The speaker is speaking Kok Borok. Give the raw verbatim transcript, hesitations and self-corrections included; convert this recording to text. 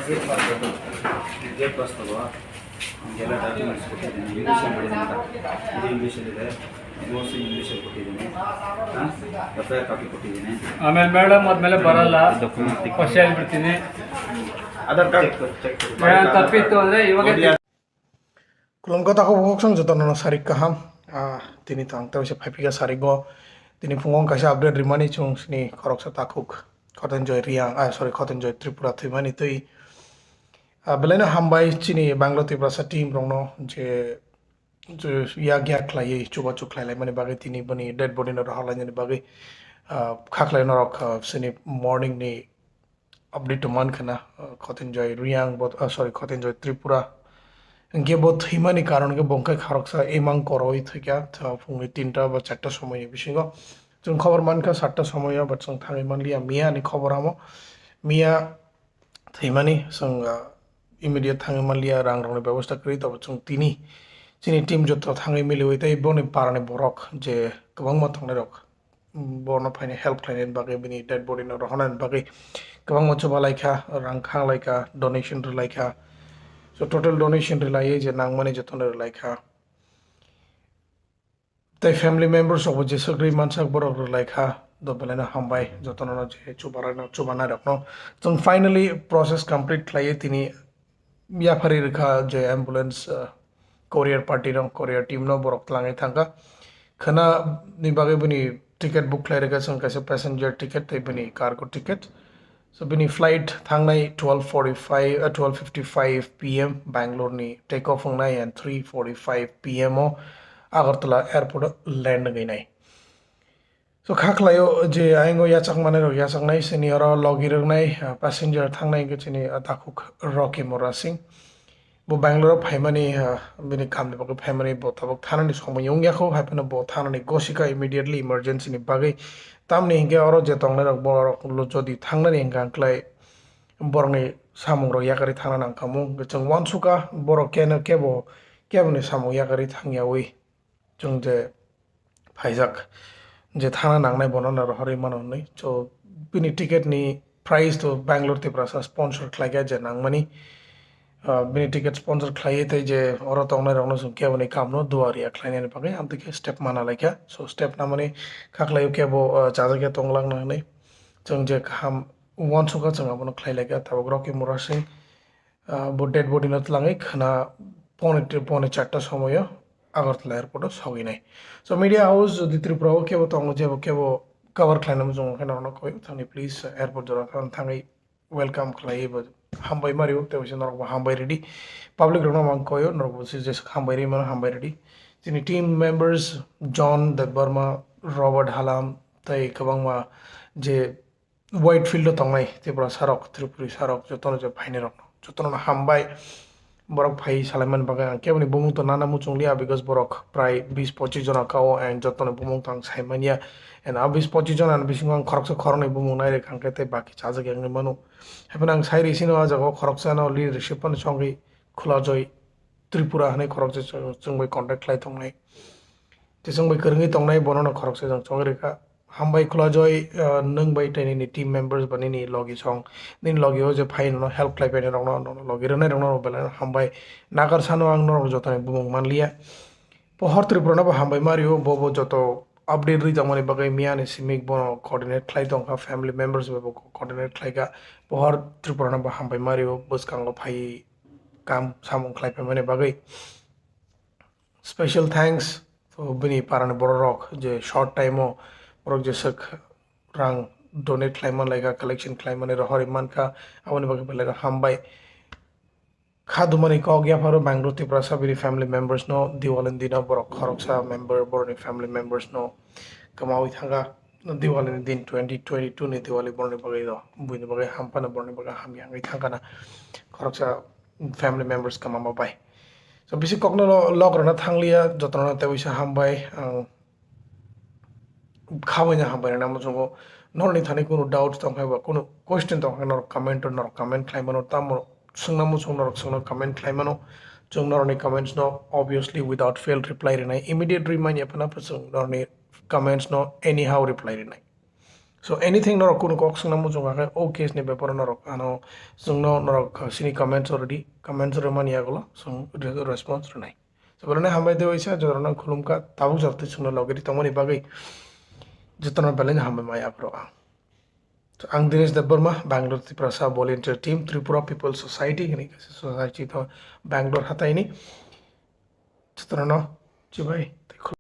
Gate pass to ba, gela documents ko tini, English and English and English and English and English ko tini, ha? F I R copy ko tini. ಆಮೇಲೆ ಮೇಡಮ್ ಆದ್ಮೇಲೆ ಬರಲ್ಲ. Document. Aadhaar card. Madam ತಪ್ಪಿತ್ತು ಅಂದ್ರೆ ಇವಾಗ Khulumkha takhuk bukhuk song jotono no sarik kaham. Ah, tini tang tei se phaipika sarik go. Tini phungo kaisa update rimani chwng sini khoroksa takhuk Khotenjoy Riang, ah, sorry, Khotenjoy Tripura thwimani twi. Ah, belaino hambai chini Bangalore Tiprasa team rokno je, je yak yak khlaiwi chubachu khlai laimani bagwi tini boni dead body no rohor lainani bagwi, ah, kha khlai norok, ah, sini morning ni update to man khna, uh, Khotenjoy Riang, bo, uh, sorry, Khotenjoy Tripura. Hingke bo thwimani karon khe bo hingke khoroksa imang koroi thwikha, tha phungni tinta ba charta somoini bisingo. Chwng khobor mankha satta somoio, but chwng thangwi manliya miya ni khobor amo. Miya thwimani chwng, uh, immediate thangwi manliya, rang rokni bebosta kwrwi, tobo chwng tini chini team joto thangwi miliwi tei boni parani borok je kwbangma tongnairok bono phaina help khlainani bagwi, bini dead body no rohornani bagwi kwbangma chuba laikha, rang khang laikha, donation rwlaikha. So total donation rwlaiwi je nangmani jotono rwlaikha. Tei family members rokbo jeswk rwi mansak borok rwlaikha. Do belaino hambai jotono je chuba rwna, chuba nairokno. Chwng finally process complete khlaiwi tini yaphari rwkha je ambulance, uh, courier party no, courier team no borok twlangwi thangkha. Khwna ni bagwi bini ticket book khlai rwkha chwng kaisa passenger ticket tei bini cargo ticket. So bini flight thangnai twelve forty-five, uh, twelve fifty-five P M Bangalore ni take off wngnai and three forty-five P M o Agartala airport o land wngwi nai. So kha khlaio je ayang o yachak manai rok yachak nai, sini oro logi rwk nai, ah, passenger thang nai hwnkhe chini, ah, takhuk Rocky Murasing. Bo Bangalore o phaimani, ah, bini kamni bagwi phaimani bo tabuk thanani somoi wng ya kho, hai phano bo thanani gosika immediately emergency ni bagwi. Tamni hinkhe oro je tongnai rok borok lo jodi thangnani hwnkhe ang klai borokni samung rok yakarwi thangna nang kha mo. Hwnkhe chwng uansukha borok keno kebo, keboni samung yakarwi thang yawi. Chwng je phaijak, je thana nangnai bono no rohorwi mano hwnwi. So, bini ticket ni price to Bangalore Tiprasa sponsor khlaikha je nangmani. Ah, bini ticket sponsor khlaiwi tei je oro tongnai rokno chwng keboni kamno duariya khlainani bagwi amtwi khe step mana laikha. So, step namani kha khlaio kebo, ah, chajakya tonglang na hwnwi. Chwng je kaham uansukha chwng abono khlai laikha. Tabuk Rocky Murasing, ah, bo dead body no twlangwi khwna pone, pone charta somoio Agartala airport o sogwi nai. So media house jodi Tripura o kebo tongo, jebo kebo cover khlaina muchungo khe norokno koi thangni please airport jora thang thangwi welcome khlaiwi bo hambai mari o tei waisa norok bo hambai ridi. Public rokno mang koyo norok bo se jeswk hambai ri mano hambai ridi. Chini team members John Debbarma, Robert Halam tei kwbangma je Whitefield o tongnai Tiprasa rok, Tripuri sarok, jotono je phaini rokno, jotono no hambai. Borok phai salaimani bagwi ang keboni bumung to nana muchung liya, because borok prai bis pochis jona kao, and jotoni bumung to ang sai manya. And a bis pochis jona ni bisingo ang khoroksa khoroknwi bumung nai rwkha, hwnkhe tei baki chajak ya wngwi mano. Haphano ang sai rwi sino, a jaga o khoroksa no leadership phano chongwi Khulajoi Tripura hwnwi khoroksa chwng bai contact khlai tongnai. Tei chwng bai kwrwngwi tongnai, bono no khoroksa chwng chongwi rwkha. Hambai Khulajoi, ah, nwng bai tei nini team members ba nini logi song, nini logi o je phai nono help khlai painai rokno, nono logi rwnai rokno belai no hambai. Nakar sano ang norok jotoni bumung manliya. Pohor Tripura no bo hambai mario, bo bo joto update rwi tongmani bagwi miya ni simi bono coordinate khlai tongkha, family members bai bo coordinate khlaikha. Pohor Tripura no bo hambai mario, bwskango phai kam samung khlai paimani bagwi. Special thanks to bini parani bororok je short time o borok jeswk rang donate khlai man laikha, collection khlai mani rohorwi mankha, aboni bagwi belai no hambai. Kha dumani kok yapharo Bangalore Tiprasa bini family members no Diwali ni dino borok khoroksa member borokni family members no kwmawi thangkha. Diwali ni din twenty twenty-two ni Diwali borokni bagwi do, buini bagwi hamphano borokni bagwi hamya wngwi thangkha na khoroksa family members kwmama bai. So bisi kokno lo-, lok rwna thangliya, jotono tei waisa hambai, ang khabaino hambai rwna muchungo. Norokni thani kunu doubt tongkha ba kunu question tongkha norok comment o norok comment khlai mano, tamo swngna muchung norok swngno comment khlai mano. Chwng norokni comments no obviously without fail reply rwnai, immediate rwi manya phano chwng norokni comments no anyhow reply rwnai. So anything norok kunu kok swngna muchung kha khe o case ni beparo norok ano chwngno norok sini comments already comments rwmani yagulo chwng re- response rwnai. So boroni hambai de waisa jotono khulumkha tabuk jotoi chwngno logeri tongmani bagwi jotono belai hambai mai aphuru ang. So ang Dinesh Debbarma, Bangalore Tiprasa Volunteer Team, Tripura People Society hwnwi kaisa society to Bangalore hataini jotono chibai tei